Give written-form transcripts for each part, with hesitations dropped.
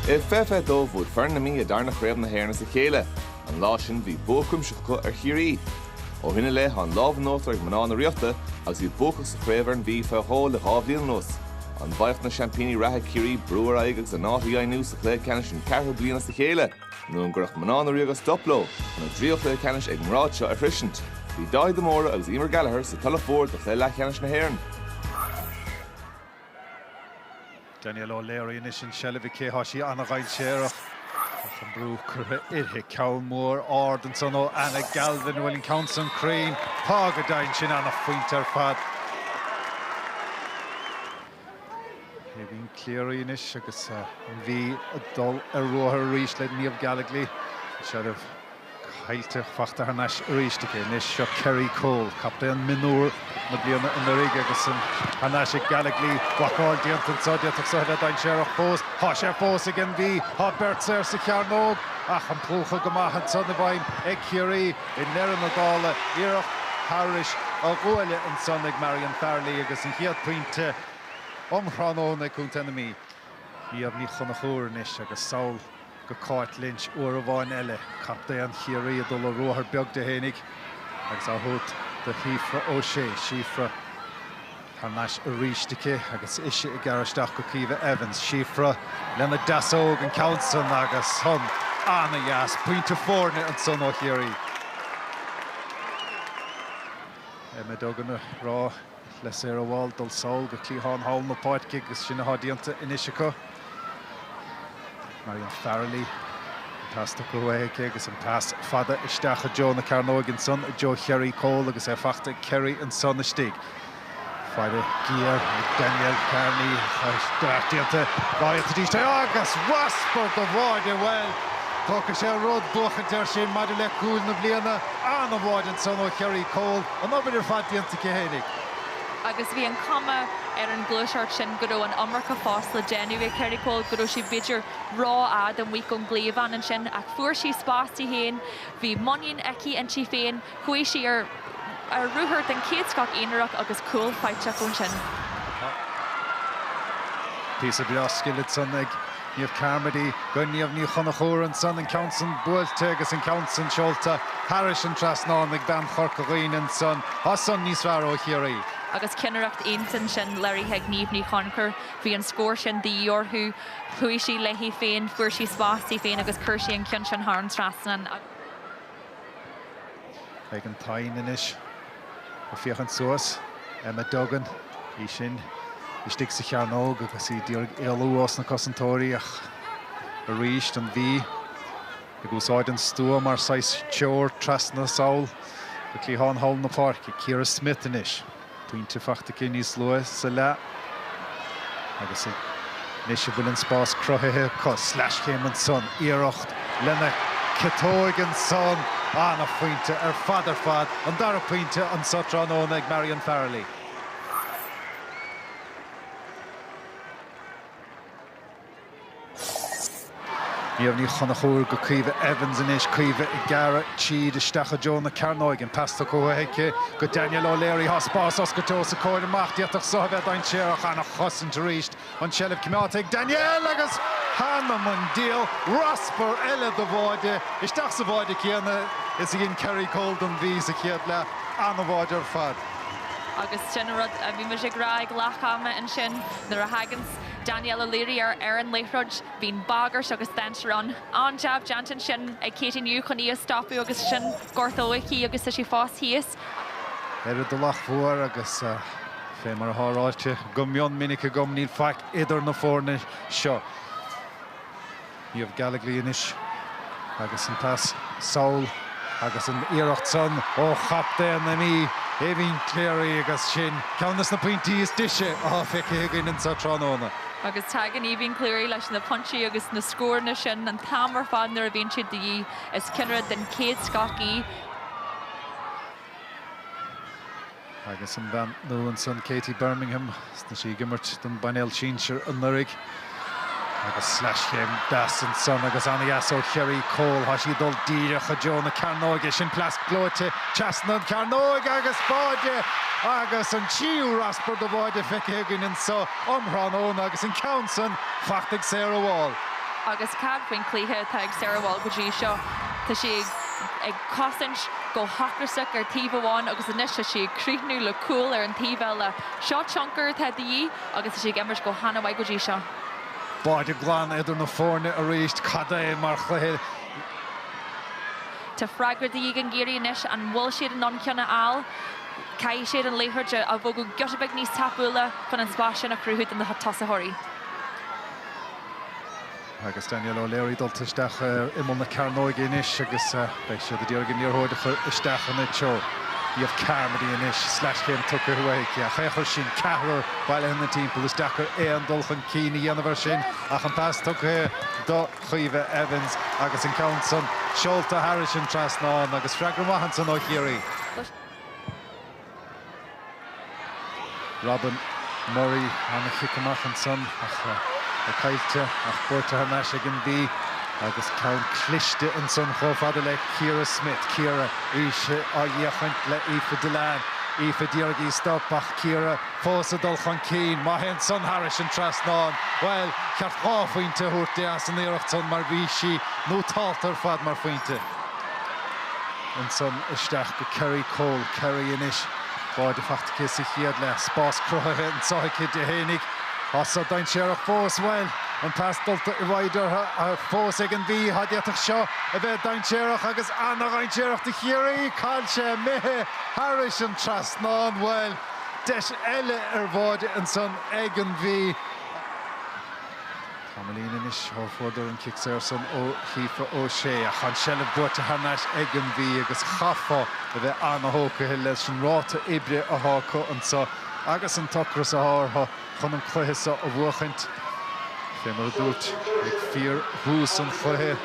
I 2022 bhuaigh foireann na Mí a darna Craobh na hÉireann as a chéile. An lá sin bhí bua cuimsitheach acu ar Chiarraí. Ó shin i leith tá an lámh in uachtar ag mná na Ríochta agus iad buacach sa chraobh ar an Mhí fé dhó le 2 bhliain anuas. An bhfaigheadh na seaimpíní reatha Ciarraí brú ar aghaidh agus a n-áit a dheimhniú sa chluiche ceannais an ceathrú bliain as a chéile? Nó an gcuirfeadh mná na Ríoga stop leo chun a dtríú cluiche ceannais ag an ngrád seo a shroisint? Bhí Dáithí de Mórdha agus Eimear Gallagher sa Tulach Mhór do chluiche leathcheannais na hÉireann. Danielle O'Leary anois an seilbh aici. Tá sí an-dhainséarach ach an brú curtha uirthi. Ceann mór ard ansan ó Anna Galvin. Bhfuil an ceann san cruinn? Tá go deimhin. Sin an-phointe ar fad. Aoibhín Cleary anois agus an Mhí ag dul ar ruathar arís le Niamh Gallogly. An seilbh caillte fachta thar n-ais arís aici. Anois seo Kerry Cole, captaen mionúr na bliana anuraidh agus an thar n-ais ag Gallogly. Blocáil déanta anseo, d'fhéadfadh seo a bheith dainséarach fós. Tá sé fós ag an Mhí. Tá beirt saor sa chearnóg ach an plúchadh go maith ansan i bhfeidhm ag Ciarraí i ndeireadh na dála. Iarracht thairis a ghuaille ansan ag Marion Farrelly agus an chéad phointe um thráthnóna ag Contae na Mí. Niamh Ní Chonchúir anois agus sall go Cáit Lynch uair amháin eile, captaen Chiarraí ag dul ar ruathar beag di fhéinig agus á thabhairt do Shíofra O'Shea. Síofra thar n-ais arís aici agus ise ag gearradh isteach go Caoimhe Evans. Síofra lena deasóg an ceann san agus san ana-dheas. Pointe foirne ansan ó Chiarraí. Emma Duggan ag rá le Sarah Wall dul sall go cliathán thall na páirce agus sin atá déanta anois acu. Marion Farrelly, an pas tugtha uaithi aici agus an pas fada isteach i dtreo na cearnóige ansan i dtreo Cherry Cole agus é fachta ag Kerry ansan istigh. Faire géar ag Danielle Kearney, beart déanta dá fhéadfaidís é agus raspar de bháide, bhuel, tógfaidh sé rud buachaint air sin maidir le cúil na bliana. An-bháide ansan ó Cherry Cole, an obair ar fad déanta aici fhéinig. Agus bhí an chuma ar an ghluaiseacht sin go raibh an iomarca fós le déanamh ag Kerry Cole, go raibh sí b'fhéidir rófhada amuigh ón gcliabhán ansin ach fuair sí spás di féin, bhí muinín aici inti féin. Chuaigh sí ar ar ruathar den chéad scoth aonarach agus cúl faighte acu ansin. Píosa breá scil ansan ag Niamh Carmody go Niamh Ní Chonchúir ansan, an ceann san buailte agus an ceann san seolta thairis an trasnán ag bean Chorca Dhuibhne ansan. Tá san níos fearr ó Chiarraí. Agus ceannaireacht iontach ansin léirithe ag Niamh Ní Chonchúir. Bhí an scór sin de dhíth orthu. Chuaigh sí léi féin, fuair sí spás di féin agus chuir sí an ceann sin thar an trasnán. Megan Thynne anois ag féachaint suas. Emma Duggan, í sin istigh sa chearnóg agus í d'iarraidh éalú ós na cosantóirí ach arís an Mhí ag úsáid an stua mar saghas treoir trasna sall go cliathán thall na páirce. Ciara Smyth anois. Pointe fachta aici níos luaithe sa leath agus anois a bhfuil an spás cruthaithe acu. Sleaschéim ansan, iarracht lena ciotóig ansan. Ana-phointe ar fad ar fad. An dara pointe anso tráthnóna ag Marion Farrelly. Niamh Ní Chonchúir go Caoimhe Evans anois, Caoimhe ag gearradh tríd isteach i dtreo na cearnóige. An pas tugtha uaithi aici go Danielle O'Leary. Tá spás oscailte os a comhair amach. D'fhéadfadh so a bheith dainséarach. Ana-chosaint arís. An tseilbh coimeádta ag Danielle agus th'anam 'on diabhal, raspar eile de bháide isteach sa bháide céanna is a dhein Kerry Cole don Mhí sa chéad leath. Ana-bháide ar fad. Agus sin an rud a bhí mise ag rá ag leath ama ansin nuair a thaganns Danielle O'Leary ar ar an liathróid. Bíonn bagairt agus dainséar ann. An-jab déanta ansin ag Katie New chun í a stopadh agus sin gortú aici agus tá sí fós thíos. Ar an dTulach Mhór agus fé mar atá ráite go mion minic agam níl faic idir na foirne seo. Niamh Gallogly anois agus an pas sall agus an iarracht san ó chaptaen na Mí, Aoibhín Cleary agus sin ceann des na pointí is deise atá feicthe againn anseo tráthnóna. Agus tagann Aoibhín Cleary leis na pointí agus na scóranna sin an t-am ar fad nuair a bhíonn siad de dhíth. Is ceannaire den chéad scoth í. Agus an bhean nua ansan, Katie Bermingham, tá sí ag imirt don bpainéal sinsir anuraidh. Agus sleaschéim deas ansan agus ana-dheas ó Cherry Cole. Tá sí ag dul díreach i dtreo na cearnóige. Sin pleasc gleoite trasna an chearnóig agus báide agus an tríú raspar de bháide feicthe againn anso um thráthnóna agus an ceann san fachta ag Sarah Wall. Agus cad faoin chluiche atá ag Sarah Wall go dtí seo? Tá sí ag cosaint go hocrasach ar taobh amháin agus anois tá sí ag críochnú le cúl ar an taobh eile. Seo tionchar atá de dhíth agus tá sí ag imirt go han-mhaith go dtí seo. Báide glan idir na foirne arís. Cad é mar chluiche! Tá freagra de dhíth ag Ciarraí anois. An bhfuil siad in ann ceann a fháil? Caithfidh siad an liathróid a bhogadh giota beag níos tapúla chun an spás sin a chruthú do na tosaitheoirí. Agus Danielle O'Leary dulta isteach ar imeall na cearnóige anois agus beidh siad ag iarraidh an liathróid a chur isteach ina treo. Niamh Carmody anois, sleaschéim tugtha uaithi aici ach féach air sin, ceathrar bailithe ina timpeall. Is deacair aon dul chun cinn a dhéanamh air sin ach an pas tugtha do Chaoimhe Evans agus an ceann san seolta thairis an trasnán agus freagra maith ansan ó Chiarraí. Robin Murray, ana-chic amach ansan ach é caillte ach buaite thar n-ais ag an Mhí agus ceann cliste ansan chomh fada le Ciara Smyth. Ciara arís á fhiachaint le Aoife Dillane. Aoife d'iarraidh í stop ach Ciara fós ag dul chun cinn. Maith é ansan thairis an trasnán. Bhuel, cheart dhá phointe a thabhairt di as an iarracht san mar bhí sí nótálta ar fad mar phointe. Ansan isteach go Kerry Cole. Kerry anois. Báide faighte aici sa chéad leath. Spás cruthaithe anseo aici di fhéinig. Tá seo dainséarach fós. Bhuel, an pas dulta i bhfoighid uirthi fós ag an Mhí. Tá d'fhéadfadh seo a bheith dainséarach agus ana-dhainséarach do Chiarraí. Cá bhfuil sé imithe thairis an trasnán. Bhuel, deis eile ar bháide ansan ag an Mhí. Tamaillín anois ó fuaireadar an cic saor san ó Aoife O'Shea ach an seilbh buaite thar n-ais ag an Mhí agus chaithfeá a bheith ana-thógtha leis an ráta oibre athá acu anso agus an t-ocras athá orthu chun an cluiche so a bhuachaint. Fé mar a dúirt ag fíor thús an chluiche,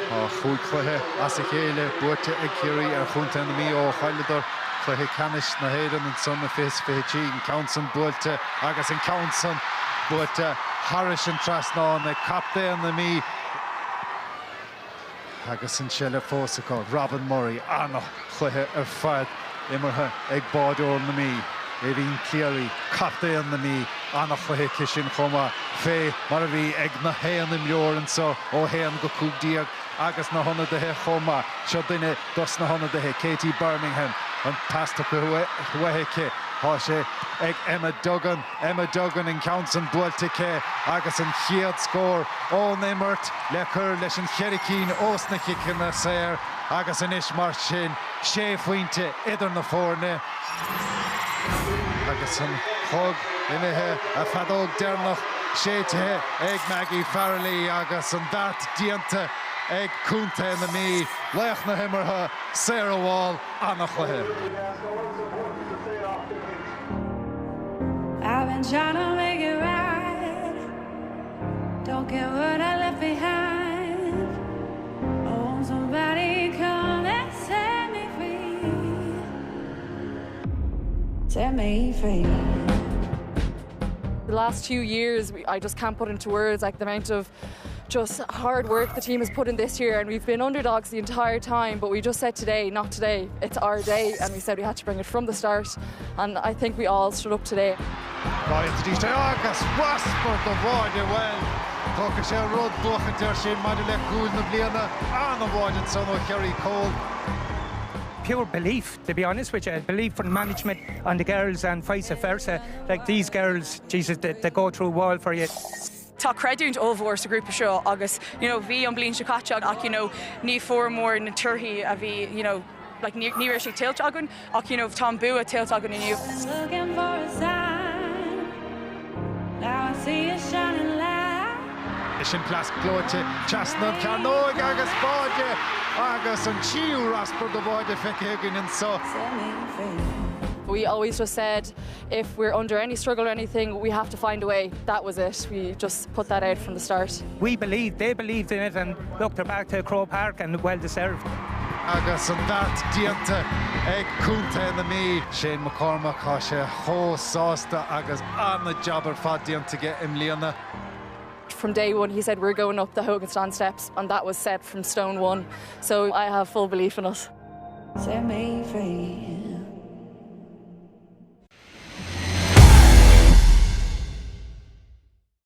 tá chúig chluiche as a chéile buaite ag Ciarraí ar chontae na Mí ó chailleadar cluiche ceannais na hÉireann ansan i 2023, an ceann san buailte agus an ceann san buaite thairis an trasnán ag captaen na Mí agus an seilbh fós acu. Robin Murray, an-chluiche ar fad imeartha ag báideoir na Mí, Aoibhín Cleary, captaen na Mí, an-chluiche aici sin chomh maith, fé mar a bhí ag na haon imreoir anseo ó 1-15 agus na hionadaithe chomh maith. Seo duine dos na hionadaithe, Katie Bermingham, an pas tugtha uaithi aici. Tá sé ag Emma Duggan. Emma Duggan, an ceann san buailte aici agus an chéad scór ón imirt le cur leis an cheithre cinn ós na ciceanna saor agus anois mar sin sé phointe idir na foirne agus an clog imithe, a feadóg deireanach séidthe ag Maggie Farrelly agus an beart déanta ag contae na Mí, laoch na himeartha, Sarah Wall. Ana-chluiche. I've been trying to make it right. Don't care what I left behind. Oh, won't somebody come and set me free? Set me free. The last two years, I just can't put into words like the amount of just hard work the team has put in this year and we've been underdogs the entire time but we just said today not today it's our day and we said we had to bring it from the start and I think we all stood up today. Agus raspar do bháide bhuel Tógfaidh sé rud buachaint air sin maidir le cúl na bliana an-bháide ansan ó Kerry Cole. Pure belief, to be honest with you, belief from management on the girls and vice versa. Like these girls, Jesus, they, they go through a wall for you. Tá creidiúint ollmhór sa ghrúpa seo agus you know bhí an bliain seo caite ach you know ní fuaireamar na torthaí a bhí you know like ní ní raibh sé tuillte againn ach you know tá an bua tuillte againn inniu. Looking for a sign. Now I see a shining light. Sin pleasc gleoite trasna an chearnóig agus báide agus an tríú raspar de bháide feicthe againn anseo. Set me free. We always just said if we're under any struggle or anything we have to find a way. That was it. We just put that out from the start. We believed, they believed in it and look they're back to Croke Park and well deserved. Agus an beart déanta ag contae na Mí. Shane McCormack, tá sé chomh sásta agus an-jab ar fad déanta aige i mbliana. From day one he said we're going up the Hogan Stand steps and that was set from stone one. So I have full belief in us. Set me free.